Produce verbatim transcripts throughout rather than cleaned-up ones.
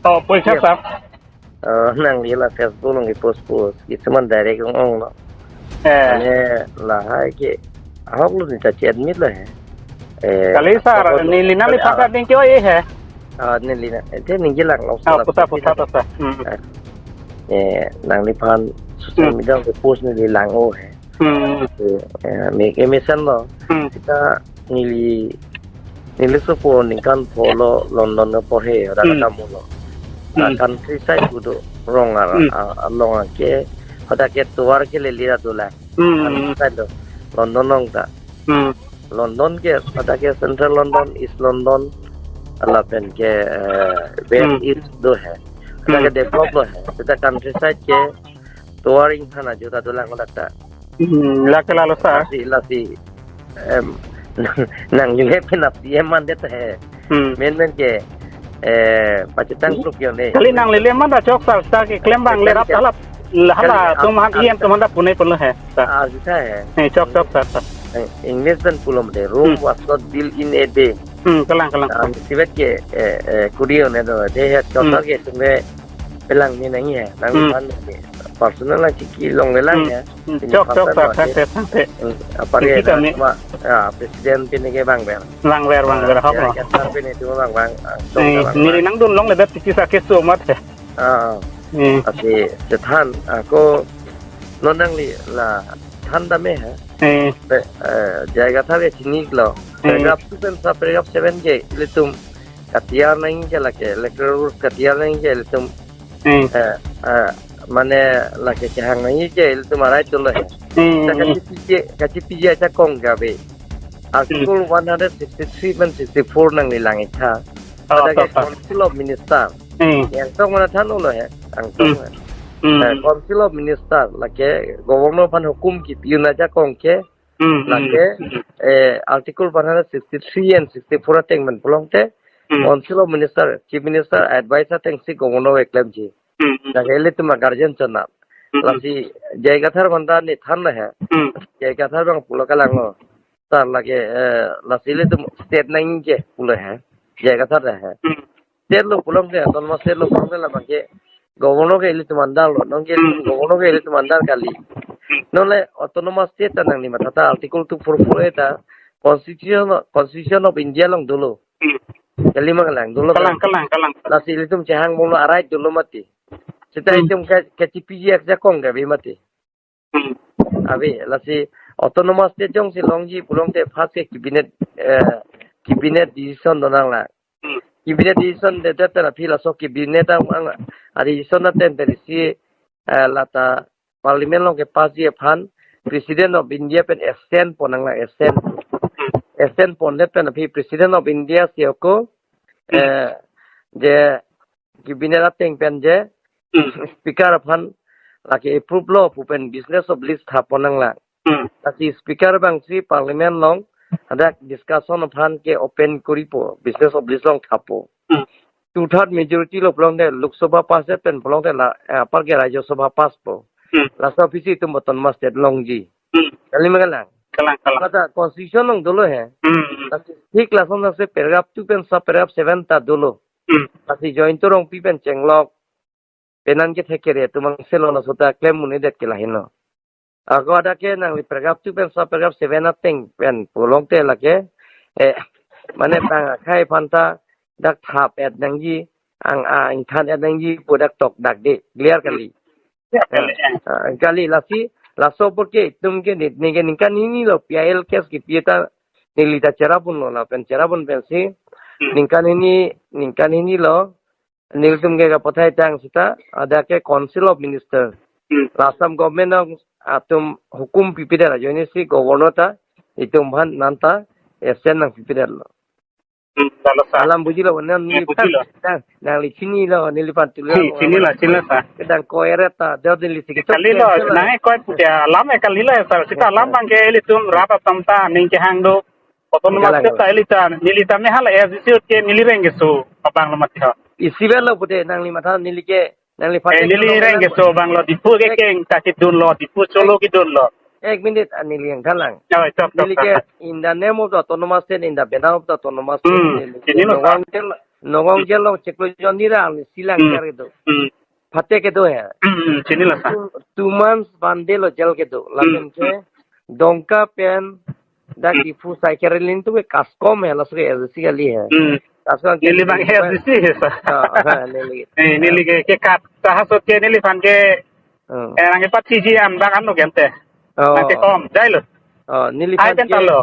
Oh, pucha, sir. Oh, nangli la Facebook along ke post post. Kisuman direct ong-ong lo. Eh. Mane lahai ke ahok lo, neta che-admit lo he. Eh, kali, sir, ahok lo. Neli nangliphan, ah, ta ning ke-oi he. Ah, neli na. Ete ningje lang lo, oh, sir, puta, puta, puta, sir. Hmm. Eh, eh, nangliphan social, hmm, media along ke post neli lang-o he. Hmm. Eh, eh, me, eh, mesen lo. Hmm. Seta neli, neli sopo ningkan pho lo London ke porhe, dak, hmm, kamu lo. Na, hmm, countryside kedo, rong ar, hmm, a, along ke, hadak ke tovar ke lele ra dolang. Hmm. Countryside lo, London along ta. Hmm. London ke, hadak ke Central London, East London, lapen ke, eh, West, hmm, East do he. Hadak ke, hmm, develop lo he. Seta countryside ke tovar inghan ajo ta dolang hadak ta. Hmm, lake lalo, sir. Lasi, lasi, em, nang, nang jule pina P M mandet he. Hmm. Main main ke, eh, pachethang kluk yo ne. Kali nangli le manda chok, sir, sir keklem abang le, kali, rap, kali, alap, hala, kali, atum, ah, han, ah, yen atum manda pune pun lo he, sir. Ah, sita he. Eh, chok, chok, sir, sir. Eh, English pen pulo mate, Rome, hmm, was not built in a day. Hmm, kalang, kalang. Ah, sivet ke, eh, eh, kudio ne do, de he, chok, hmm, sir, ke tumbe pelang ni nang he, nang, hmm, pan ke. Personal lang chiki longle lang, hmm, ya. Hmm, ini chok, chok, personal sir, lang, sir, ya. Sir, sir. Hmm, apa, chiki dia kami. Cuma, ya, presiden pini ke bang bang. Bang ber, bang ber, ya, hok lo. Ya, sir pini cuma bang bang. Ah, chok, eh, bang bang. Neli nangdun longle-det chiki sa keso mat he. Ah. Hmm. Lasi chethan, ako non nangli la than dam he. Hmm. Pe, eh, J I Kathar ke chini lo. Hmm. Paragraph two pen sa paragraph seven ke ilitum katiar nangji ke lake, electoral rules katiar nangji ke ilitum, hmm, eh, eh, mane lake kehang nangji ke ilitum a-right dolo he. Hmm. Ta kachipiji, kachipiji ajakong ke ave. Article, hmm, one hundred sixty-three pen sixty-four nangli lang-ik tha. Oh, hadak ke, oh, oh. Council of Minister. Hmm. Yang tong mana than ulo he, yang tong. Hmm. Hmm. Eh, Council of Minister, lake Governor aphan hukum kepi un ajakong ke, hmm, lake, hmm, eh, Article one hundred sixty-three and sixty-four ateng pen pulote, hmm, Council of Minister, Chief Minister advice atengsi Governor keklemji. Hmm, hmm. Lake ilitum a-guardian chonat. Hmm, hmm. Lasi J I Kathar aphan ta ne than lo he. Hmm. J I Kathar abang pulo kalang lo. Sir, lake, eh, lasi ilitum state nangji ke pulo he. J I Kathar he. Hmm. State lo pulote, autonomous state lo pulote labang ke Governor ke ilitum under lo, non ke, hmm, Governor ke ilitum under kali. Hmm. Non le autonomous state ta nangli matha ta Article two four four A ta Constitution, Constitution of India along dolo. Hmm. Kali ma kalang, dolo. Kalang, kalang, kalang. Lasi ilitum chehang bom lo, a-right dolo mati. Seta, hmm, itum ke, kachipiji ajakong ke ave mati. Hmm. Ave, lasi autonomous state jongsi longji pulote first ke cabinet, eh, cabinet decision do nanglang. Hmm. Cabinet decision de, de pen aphi laso cabinet ang, ang, a-decision ateng pen isi, eh, lata parliament along kepassji aphan President of India pen assent pon nanglang, assent. Hmm. Assent pondet pen aphi President of India si ako, hmm, eh, je cabinet ateng pen je, hmm, speaker aphan lake approve lo pu pen business of list thap pon nanglang. Hmm. Lasi speaker abangsi parliament along hadak discussion aphan ke open koripo, business of list along thappo. Hmm. Two third majority lo pulote Lok Sabha pass pen pulote la, eh, apar ke Rajya Sabha passpo. Hmm. Laso aphisi itum autonomous state longji. Hmm. Kali ma kalang? Kalang, kalang. Kata constitution along dolo he. Hmm, hmm. Lasi thik lason lasi paragraph two pen sa paragraph seven ta dolo. Hmm. Lasi Jayanta Rongpi pen chenglok, penan kethek kere atum angselo laso ta klem un-edet ke lahenlo. Ako hadak ke nangli paragraph two pen sa paragraph seven ateng pen pulote lake, eh, mane bang akhai aphan ta dak thap-et nangji, ang, ah, ingthan-et nangji pu dak tok dak de, clear kali. Ya, kali, ya. Ah, kali lasi, laso apor ke itum ke ni, ni ke ningkan hini lo P I L case kepi ta neli ta cherap unlo lapen cherap un pensi, hmm, ningkan hini, ningkan hini lo, nelitum ke kapathai tang seta, hadak ke Council of Minister. Hmm. La Assam government along atum hukum pipedet ajoinesi governor ta, itum aphan nanta assent nangpipedet lo. Hmm, lalo, sir. Alam bujilo, nang, eh, neli bujilo. Nang, nangli chinilo, neliphan tulo. Hmm, chinilo, chinilo, sir. Kedang ko eret ta, do neli si kechok. Kalilo, cancel lo. Nang ekoi puja, alam e kalilo, sir. Seta, ya, alam, ya, abang ke ilitum rap atum ta, ning kehang do. Autonomous, kalang, state ta, kalang, ilitum, nelitum me hala A S D C ke neli reng keso abang lo mati ho. Isi belo pute nangli matha, neli ke, nangliphan, eh, ke neli reng keso abang lo, Diphu ke, eh, keng ta kedun lo, Diphu Cholo, eh, kedun lo. Ek minute, ah, neli yang kalang. Ya, tok, tok, neli ke, tok. In the name of the autonomous state, in the banner of the autonomous state, hmm, neli ke, chinilo, sir. Nonghong tel, Nagaon jail along chiklo jon ni ra ni silang Hmm. jar kedo. Hmm. Phate kedo he. Hmm, hmm, chinilo sir. Two, two months bande lo jail kedo. Lapen Hmm. ke Dongka pen dak Hmm. Diphu sai kerelin tu ke kaskom he, laso ke S D C kali he. Hmm. Kaskom ke Neli abang S D C he sir. Ah, ah, neli. Eh, neli ke, ke kat. Taha sot ke neliphan ke Hmm. eh, nangkepathiji an bak ano gente. Oh. Nangkekom, jai lo. Oh, neliphan Ai pen ke talo.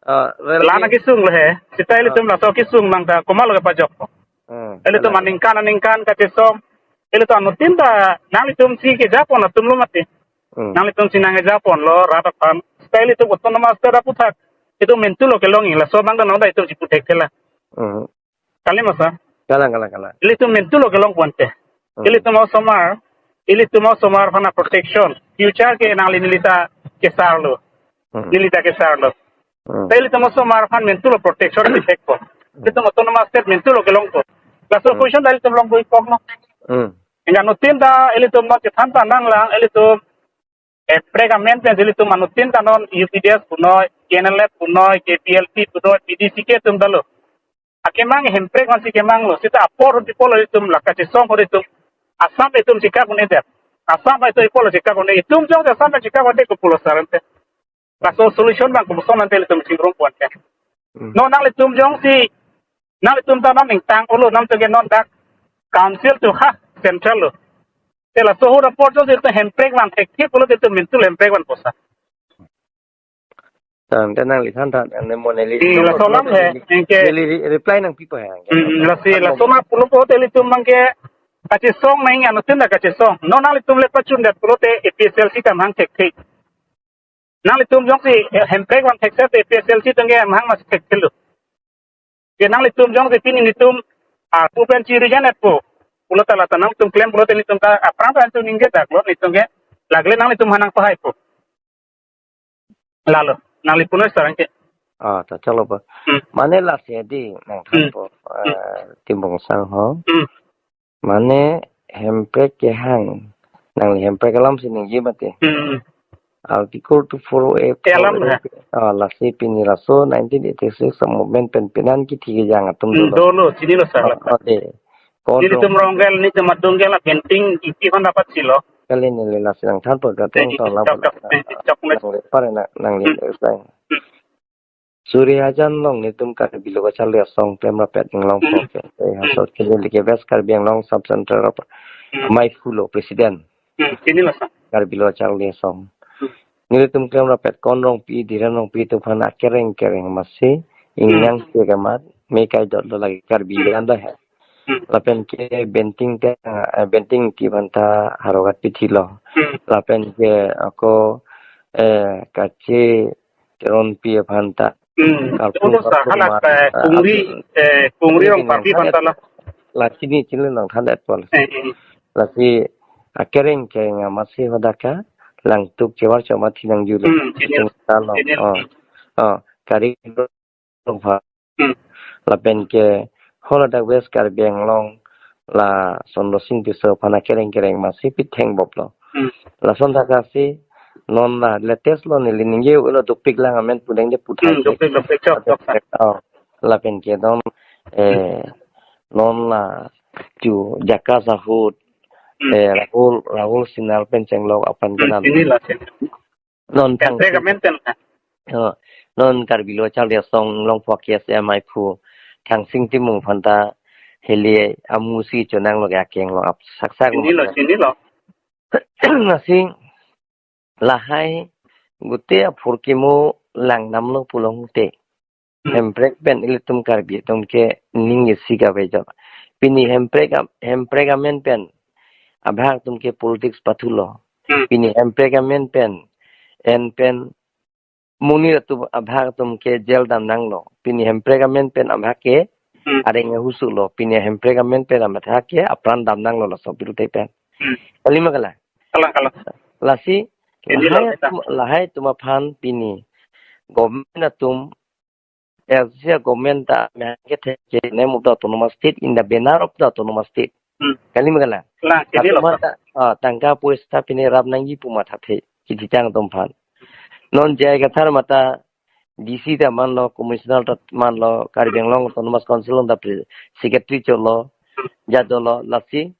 Oh, rel Lana ke kesung lo he. Sita ilitum Oh. laso kesung nang ta komat lo kepajok. Hmm. Ilitum Kalang. aningkan aningkan kachesong. Ilitum anuttin ta nanglitum si kejapon atum lo mati. Hmm. Nanglitum si nangkejapon lo rat aphan. Sita ilitum autonomous state aputhak itum mentu lo kelongji, laso abang ta nonda itum si puthek thela. Hmm. Kali ma sir? Kalang, kalang, kalang. Ilitum mentu lo kelongpo ante. Hmm. Ilitum osomar, ilitum osomar aphan protection. Future ke nangli neli ta kesar lo. Hmm. Neli ta kesar lo. Hmm. Ta ilitum osomar aphan mentu lo protection di thekpo. Ilitum autonomous state mentu lo kelongpo. Laso Hmm. position ta ilitum longpo ikok no. Hmm. Anke anuttin ta ilitum non chethan ta nanglang, ilitum hemprek amen pen ilitum anuttin ta non U P D S punoi, K N L F punoi, K P L P punoi, P D C K atum ta lo. Akemang hemprek vansi kemang lo. Sita apor hudi pulo itum la kachesong hudi itum. Assam itum chikak un-edet. Assam itum pulo chikak un-e. Itum jongsi Assam chikak un-e ke pulo sir ante. Laso solution abang koson ante ilitum chingrum pon ke. Hmm. No nanglitum jongsi, nanglitum ta non ningtang pulo, non to ke non dak council to ha central lo. Te laso ahut apor jongsi itum hemprek van thekthe pulote itum mentu lo hemprek vanpo sir. Tangte nangli than than, ane mo neli, Hmm, laso alam he, neli, anke neli re-, reply nangpipo he, anke. Hmm, lasi, Than laso mo. ma pulo pulote ilitum abang ke kachesong nang anuttin ta kachesong. Non nanglitum le pachundet pulote A P H L C ta mahang thekthe. Nanglitum jongsi, eh, hemprek van thekset te A P H L C atum ke mahang mas thekthelo. Ke nanglitum jongsi pini nelitum, ah, pu pen chiri jan etpo. Pulo ta la ta nangtum klem pulote nelitum ta aphrang ta antu ningje dak lo nelitum ke lagle nanglitum aphan nangpahaipo. Lalo, nangli punoi sir anke. Ah, ta chalo pa. Hmm. Mane lasi di nangthanpo, Hmm. eh, Timbong Sang ho. Hmm. Mane hemprek kehang, nangli hemprek alam si ningje mati. Hmm. Article two four A, Eh, alam four A, ya. Ah, lasi pini laso nineteen eighty-six movement pen penan kithi kejang atum Hmm, dolo. dolo, chinilo sir. Ah, okay. Nelitum Kodrong. Ronggel, nelitum adunggel, abenting, isi hon dapat silo. Kali neli lasi nangthanpo, gatong Eh, tong chok, lapu chok, eh, chok, nang, nang, nangli pare nang, nangli Hmm. sang. Hmm. Suri hajan along nelitum Karbi Lo Kacharli Asong Klem Rapet Inglong Hmm. Pok, eh, Hmm. hasot ke neli ke West Karbi Anglong Sub Center of Hmm. Maiphu lo President. Hmm, chinilo sir. Karbi Lo Kacharli Asong. Hmm. Nelitum Klem Rapet Kon Rongpi, Dhiren Rongpi atum aphan akereng kereng masi, Hmm. ingnang si kemat, me kai dot lo lagi Karbi Hmm. anda he. Hmm. Lapen ke Benting te, eh, Benting Ingti aphan ta harogat pithi lo. Hmm. Lapen ke ako, eh, Kache Teronpi aphan ta. Hmm. Karpu, Betul, sir. Karpu Halak, ma-, eh, ah, Kungri, ah, eh, Kungri Kungri Rongparpi aphan ta la. Lasi neli chini nangthan det pon. Eh, eh. Lasi akereng kereng masi hadak ke Langtuk Chevar Choma thi nangjulo. Hmm, chinilo. Sing talo. Chinilo. Oh. Oh, Kari Rongpha. Hmm. Lapen ke haladak West Karbi Anglong la Sondro Sing Tisso aphan akereng kereng masi pitheng bop lo. Hmm. Lason thak asi non la latest lo neli ningje ulo dopik lang amen pudeng je puthai Hmm, ke. dopik, dopik, chok, chok, sir. Oh, lapen ke non, eh, Hmm. non la ju Jakka Sahut, Hmm. eh, Rahul, Rahul Sinha pen chenglok aphan Hmm, kenan. Chinilo, chinilo. Non Hemprek amen pen. Oh, non Karbi Lo Kacharli Asong Inglong Pok K S A Maiphu Thangsing Timung aphan ta heli amu si chonang lo ke akeng lo ap saksak lo. Chinilo, chinilo. Lasi lahai gute aphurkimo lang namlo pulote. Hmm. Hemprek pen ilitum Karbi atum ke ning isi kave jok. Pini hemprek am-, hemprek amen pen abhag atum ke politics pathulo. Hmm. Pini hemprek amen pen en pen monit atum abhag atum ke jail dam nanglo. Pini hemprek amen pen abhag ke Hmm. areng ahusu lo. Pini hemprek amen pen abhag ke apran dam nanglo laso pirute pen. Hmm. Kali ma kalang? Kalang, kalang. Lasi Ini lahai lo kita. atum, lahai atum aphan pini government atum, eh, sia government ta mehang kethek ke name of the autonomous state in the banner of the autonomous state. Hmm. Kali ma kalang? Kalang, ini lo. Atum ta, ah, tangka poisa pini rap nangji pu mathathe, kithi chang atum aphan. Non J I Kathar mata D C ta manlo, Commissioner ta manlo, Karbi Anglong Autonomous Council along ta pre-, Secretary cholo, jadolo, lasi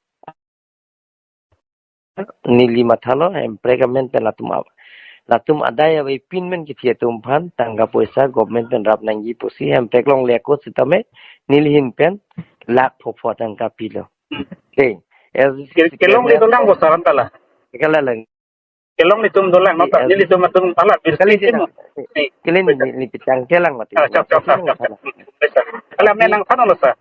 neli mathalo, hemprek amen pen latum a-, latum adai avepin men kithi atum aphan, tangka poisa government pen rap nangji pusi, hemprek longle ako sitame, neli ahin pen, lakh phopho tangka pilo. Dei, as Ke-, kelongle dolang bo sir anta la. Kala lang. Kelongle atum dolang, nota, Yes. nelitum atum ala, Kali birsi dei timu. lang. Eh, Kali ni, ni, ni pitang kelang mati. ah, chok, chok, chok, chok. Kala Lasi, menang than lo sir.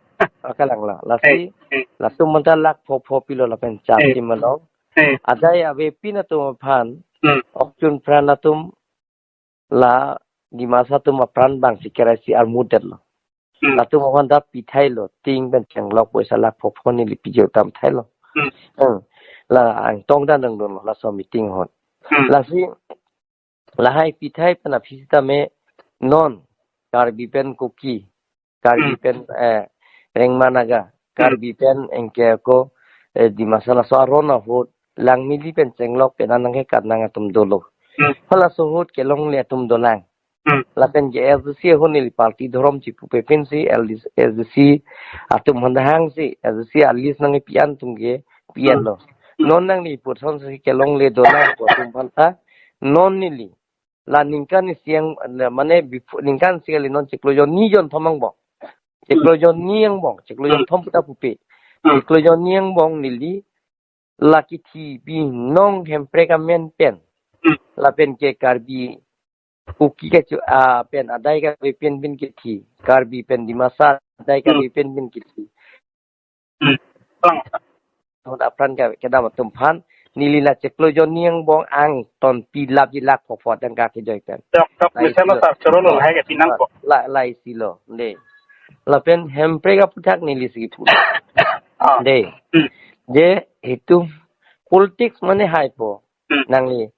ah, kalang la. Lasi, Eh, eh. latum manta lakh phopho pilo lapen chap Eh. tim along. Eh. Adai avepin atum aphan, Hmm. okchun pran atum la Dimasa atum apran bang si kerai si armut detlo. Hmm. Latum aphan ta pithailo, ting pen chenglok poisa lakh phopho neli piji tam thailo. Hmm. Hmm. La angtong dan dang dunlo, laso meeting ahut. Hmm. Lasi, lahai pithai pen aphi sitame non, Karbi pen Kuki, Karbi Hmm. pen, eh, Rengma Naga, Hmm. Karbi pen anke ako, eh, Dimasa laso aron ahut, langmili pen chenglok pen anang ke kat nang atum dolo. Hmm. Halaso ahut kelongle atum dolang. Hmm. Lapen ke S D C ahut neli party dhorom chipupe pensi L D C, S D C atum aphan ta hangsi, S D C a-list nangkepi-an atum ke pi-an Hmm. lo. Hmm. Non nangli puthot si kelongle dolang pu atum aphan ta, non neli la ningkan isi ang, mane before, ningkan isi kali, non chiklo jonni jonthom angbong. Chiklo jonni angbong, chiklo Hmm. jonthom puta pupe. Hmm. Chiklo jonni angbong neli la kithi binong hemprek amen pen. Hmm. Lapen ke Karbi Kuki kecho-, ah, pen adai kave pen bin kithi. Karbi pen Dimasa adai kave Hmm. pen bin kithi. Hmm. Lang. Ahut apran ke kedam atum aphan, neli la chiklo jonni angbong angton pilapji lakh phopho tangka kejoi pen. Chok, chok, Lai misal silo. Sar choro lo, Ah, hai ke pinang ah, ko. la, lai silo, dei. Lapen hemprek aputhak neli si pu. Ah. Dei. Hmm. Je, itum politics mane haipo. Hmm. Nangli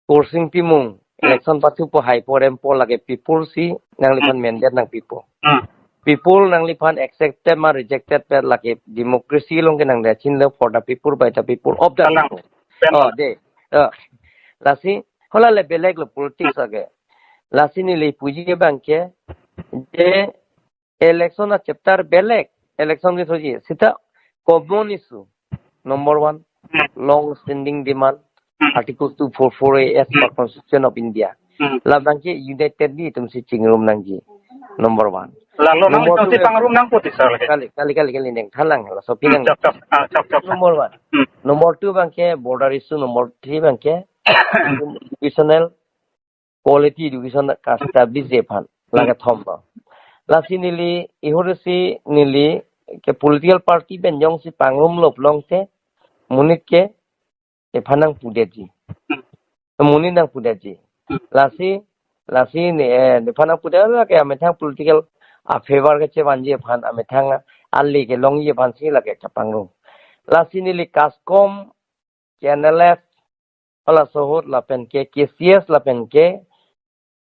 Kursing Timung, Hmm. election pathupo, haipo rempo, lake people si nangliphan Hmm. mandate nangpipo. Hmm. People nangliphan accepted ma rejected pen lake democracy along ke nangdachinlo, for the people, by the people, of the Kalang. people. Pen Oh, lo. dei. Oh. Lasi, hala le belek lo politics Hmm. ake. Lasi neli puji abang ke, je election a-chapter belek, election ke soji, sita common issue. Number one, Hmm. long standing demand, Hmm. Article two four four A as per Hmm. Constitution of India. Hmm. Labang ke unitedly itum si chingrum nangji. Number one. Lalo nang Number itum si two, pangrum nangpo ti sir lake. Kali, kali, kali, kali, neng thalang, laso Hmm, pinang. chok, chok. Ah, chok, chok, chok. Number one. Hmm. Number two abang ke border issue, number three abang ke educational quality education ka-establish-ji aphan, Hmm. lake thom lo. Lasi neli, ihur si neli ke political party pen jongsi pangrumlo pulote, monit ke ephan nangpudetji. Hmm. Monit nangpudetji. Hmm. Lasi, lasi ne, eh, nephan nangpudet lake amethang political a-favor kechevanji aphan, amethang ale kelongji aphan si lake kapangrum. Lasi neli KASCOM, K N L F, halaso ahut lapen ke K C S lapen ke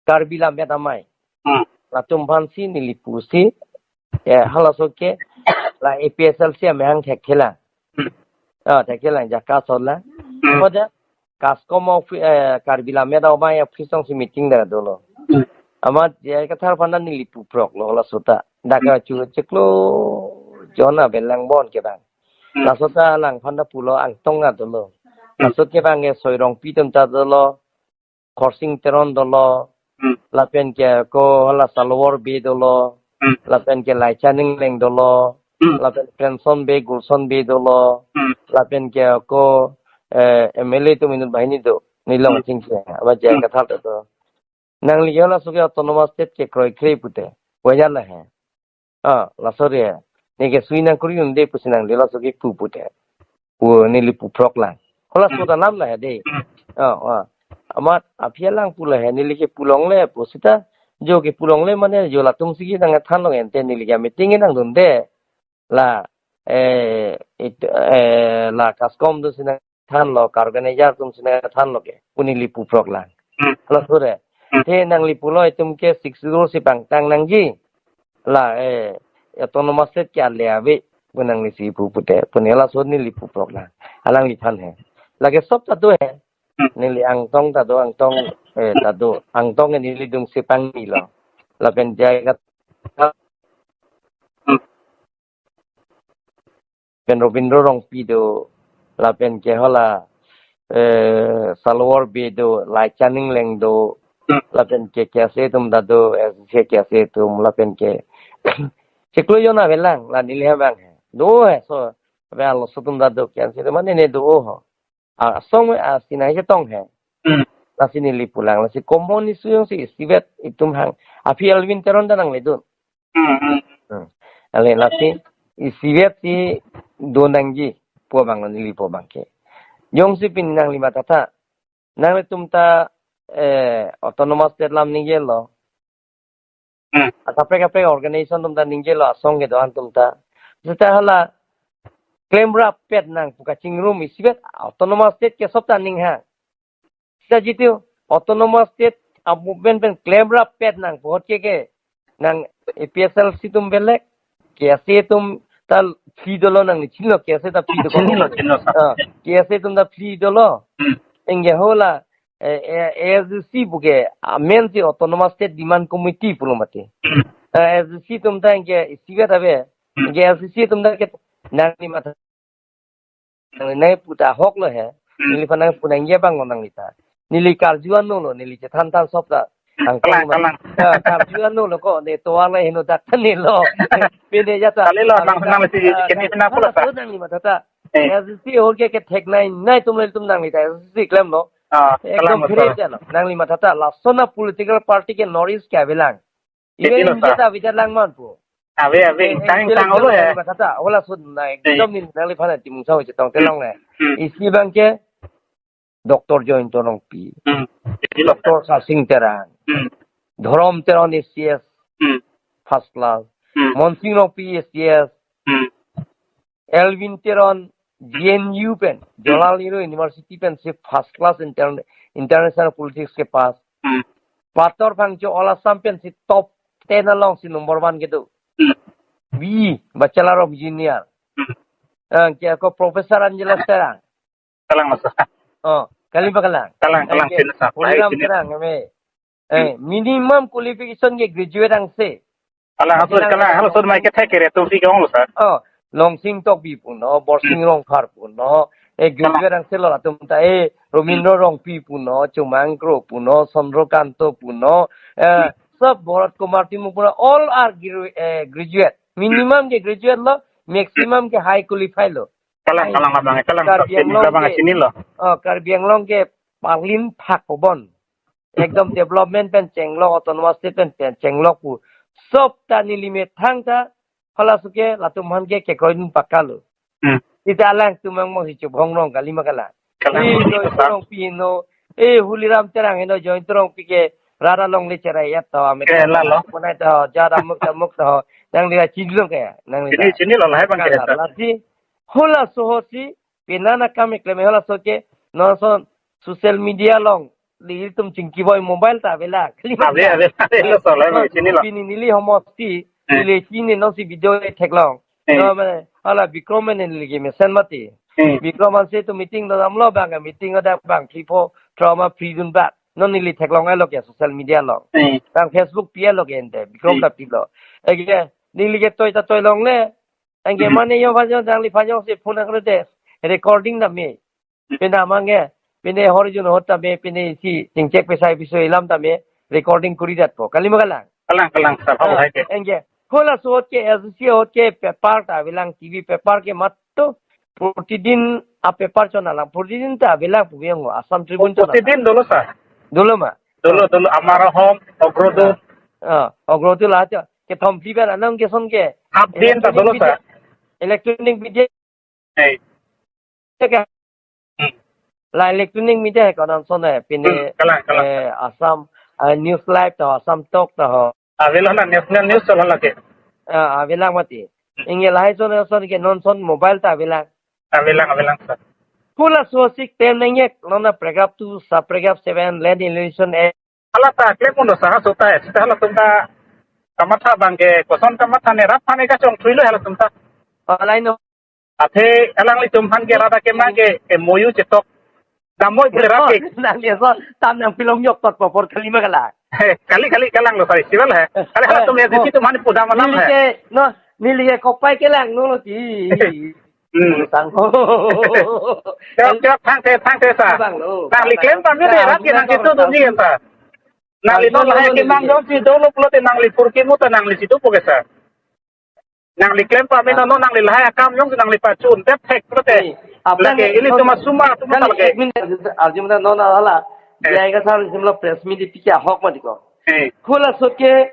Karbi Lammet Amei. Hmm. Latum aphan si neli pusi, eh, halaso ke la A P H L C amahang thekthelang. Hmm. Ah, thekthelang jaka sola. Hmm. Pada KASCOM of, eh, Karbi Lammet Amei office along si meeting dak dolo. Hmm. Amat J I Kathar aphan ta neli puprok lo halaso ta. Dak Hmm. kachu chiklo jon avelang bon ke bang. Hmm. Laso ta alangphan ta pulo, angtong ta dolo. Hmm. Laso ke bang ke Soi Rongpi atum ta dolo, Khorsing Teron dolo, Hmm. lapen ke ako hala Salwar Bey dolo, Hmm. lapen ke Laichan Engleng dolo, Hmm. lapen Friendson Bey, Gulson Bey dolo, Hmm. lapen ke ako, eh, M L A atum inut banghini do, Nilong Hmm. Singke, aba J I Hmm. Kathar ta do. Nangli ke halaso ke autonomous state ke kroikre pute. Wajar la he. Ah, laso re. Neke sui nangkuri-un-e pusi nangli laso ke pu pute. Pu neli puprok lang. Halaso Hmm. ta lam la he dei. Hmm. Ah, ah. Amat aphi alang pu la he, neli ke pu longle pu sita. Jo ke pu longle mane jo latum si ke nangthan long ente, neli ke meeting nangdunde. La, eh, it, eh, la KASCOM atum si nangthanlo, ka-organizer atum si nangthanlo ke pu neli puprok lang. Hmm. Halaso re. Hmm. Te nangli pulo itum ke Sixth Schedule si pangtang nangji. La, eh, autonomous state ke ale ave pu nangli si pu pute. Pu ne halaso neli puprok lang. Alangliphan he. Lake sob ta do he. Hmm. Neli Angtong ta do, Angtong, eh, ta do. Angtong ke neli dungsi pangni lo. Lapen J I Kathar, hmm, pen Robindro Rongpi do, lapen ke hala, eh, Salwar Bey do, Laichan Engleng do, hmm, lapen ke KSA atum ta do, SDC KSA atum, lapen ke chiklo jon avelang, la neli abang he. Do he, so, abe alo so atum ta do, KSA atum mane ne do ho. A, asong me, a, sinai chetong he. Hmm. Lasi neli pulang, lasi common issue jongsi isivet itum hang. Aphi Elwin Teron ta nangledun. Hmm, hmm. Hmm. Ale lasi isivet si do nangji pu abang lo neli pu abang ke. Jongsi pini nangli mathatha. Nanglitum ta, eh, autonomous state alam ningjelo. Hmm. Akaprek kaprek organization atum ta ningjelo, asong kedo-an atum ta. Seta hala klemrappet nangpo kachingrum isivet autonomous state ke sop ta ninghang. Seta jitu autonomous state a-movement pen klemrappet nangpo ahut ke ke nang APHLC atum belek, KSA atum ta phli dolo nangli chinilo, KSA ta phli dolo. Chinilo, chinilo, sir. Ah, KSA atum ta phli dolo. Hmm. Anke hala, eh, eh, ASDC pu ke, ah, main si Autonomous State Demand Committee pulo mati. Hmm. Eh, ASDC atum ta anke isivet ave. Hmm. Anke ASDC atum ta ke nangli matha, nangli nangpu ta ahok lo he. Hmm. Neliphan nangpu nangji abang lo nangli ta. Neli karju anlo, neli chethan than sop ta. Hmm. Angkang kalang, ma-, kalang. Ah, karju anlo ko, ne tovar le heno dak than ne lo. Pine ja ta. Kalilo, nang, nang si, ah, kini pina hala pula ta. Nangli mathatha. Eh. ASDC ahut ke ketheknei nai atum le atum nangli ta ASDC klemlo. Ah, ekdom kalang, phre sir. Jalo. Nangli mathatha. Lason a-political party ke North East ke avelang. Even India ta avedet lang manpo. Ave, ave. Eh, eh, tang, tang olo ya. Nangli mathatha. Hala so na, eh, ekdom ni nangliphan timung sao chetong telong le. Hmm. Isi abang ke Doctor Jayanta Rongpi. Hmm. Ilo. Doctor Sarsing Terang. Hmm. Dhorom Teron ACS. Hmm. First class. Hmm. Monsing Rongpi ACS. Hmm. Elwin Teron JNU pen, Jawaharlal Nehru University pen si first class inter-, international politics ke pass. Hmm. Pator Phangcho All Assam pen si top ten along si number one kedo. Hmm. B E, Bachelor of Engineer. Hmm. Ah, ke ako Professor Angela Terang. Kalang masa. Oh, kali ba kalang? Kalang, kalang, eh, sini sa. Holiram Terang, ame. Eh, hmm, minimum qualification ke graduate angse. Kalang, halaso, kalang, kalang, halaso mai kethek kere atum si ke-onglo, sir. Oh, Longsing Tokbi punon, Borsing, hmm, Rongphar punon, eh, kalang, graduate angse lo latum ta, eh, Romindro, hmm, Rongpi punon, Chomang Kro punon, Chandra Kanto punon, eh, hmm, sob Bharat Kumar Timung punon, all are gru-, eh, graduate. Minimum ke graduate lo, maximum ke high qualified lo. Kalang, ai, kalang abang, kalang, Karbi Anglong abang ke, chinilo. Oh, Karbi Anglong ke palin thak obon. Ekdom development pen chenglok, autonomous state pen, pen chenglok pu. Sob ta neli methang ta, halaso ke latum aphan ke kekroidun pakka lo. Hmm. Seta alangtum mang mo si chubhong rong kali ma kalang. Kalang, eh, kalang, Jayanta Rongpi heno, eh, Holiram Terang heno, Jayanta Rongpi ke rat along le cherai-et to, amek, eh, lalo. Konai to, jat amuk amuk to, nangli ra chinilo ke, nangli ra. Chini, chinilo, lahai abang ke kalang, sir. Lasi, halaso ahut si, penang akam keklem halaso ke, non ason social media along, nelitum chingki boi mobile ta avelang. Ave, ave, ave, lo, sir, ave, non, chinilo. Pini neli homosti, hmm, neli chini non si video theklong. Hmm. Non mane, hala Bikram mane neli ke mesen mati. Hmm. Bikram ansi tu meeting do damlo abang, meeting ada abang, phli pho, trauma free dun ba. Non neli theklong ai lo ke social media along. Hmm. Abang Facebook pi ai lo ke ente, Bikram, hmm, ta pilo. Eke, neli ke toi ta toi longle, anke, hmm, mane yo phan yo, nangliphan yo si phone akre de, recording ta me. Pine amang ke, pine hor jun ahut ta me, pine si chingchek pesai piso ilam ta me, recording kuri datpo. Kali ma kalang? Kalang, kalang, sir. Ah, hai ke. Anke, halaso ahut ke, ASDC ahut ke, paper ta avelang, T V paper ke matto, protidin a-paper chona lang, protidin ta avelang pu biang ho, Assam Tribune chona lang. Protidin dolo, sir. Dolo ma? Dolo, ah, dolo, Amar Ahom, Ogrodut. Ah, ah, Ogrodut la cho, kethom phli pen anong keson ke. Half din ta dolo, sir. Electronic media, electronic media. Hey. Teka. Hmm. La electronic media he ko non ason he, pine, hmm, kalang, kalang, eh, Assam, eh, News Live ta ho, Assam Talk ta ho. Avelo na national news cholo lake. Ah, avelang mati. Hmm. Anke lahai ason ason ke non ason mobile ta avelang. Avelang, avelang, sir. Halaso ahut si tem nangji, non a paragraph two, sub paragraph seven, Land Alienation Act. Hala ta klem undo sir, halaso ta, seta halatum ta kamatha abang ke, koson kamatha ne rat aphan ke kachongthui lo halatum ta. Hala ino. Athe alanglitum aphan ke rat akemang ke M O U chetok. Damoi pura ke. Nangli so tam nangpilong yok tot popor kalima kala. He, kali kali kalang lo sai siwal he. Kali hala tum ya sisi tum hani pudam alam Neli he. Ke no, neli ke kopai kelang no lo ti. Hmm. Sang. Tiok tiok thangthe thangthe sir. Bang lo. Nangli klem pame de rat ke nangchitu dunji sir. Nangli non lahai kemang jongsi dolo pulote nangli pur kimu ta nangli chitu po ke sir. Nangli klem pame non nangli lahai akam jongsi nangli pachun tep thek pulote. Lake ilitum asuma atum lake. Arjum na non ala. Eh. Jai ka sar simlo press meet pi kya hok ma diko. Eh. Khula sot ke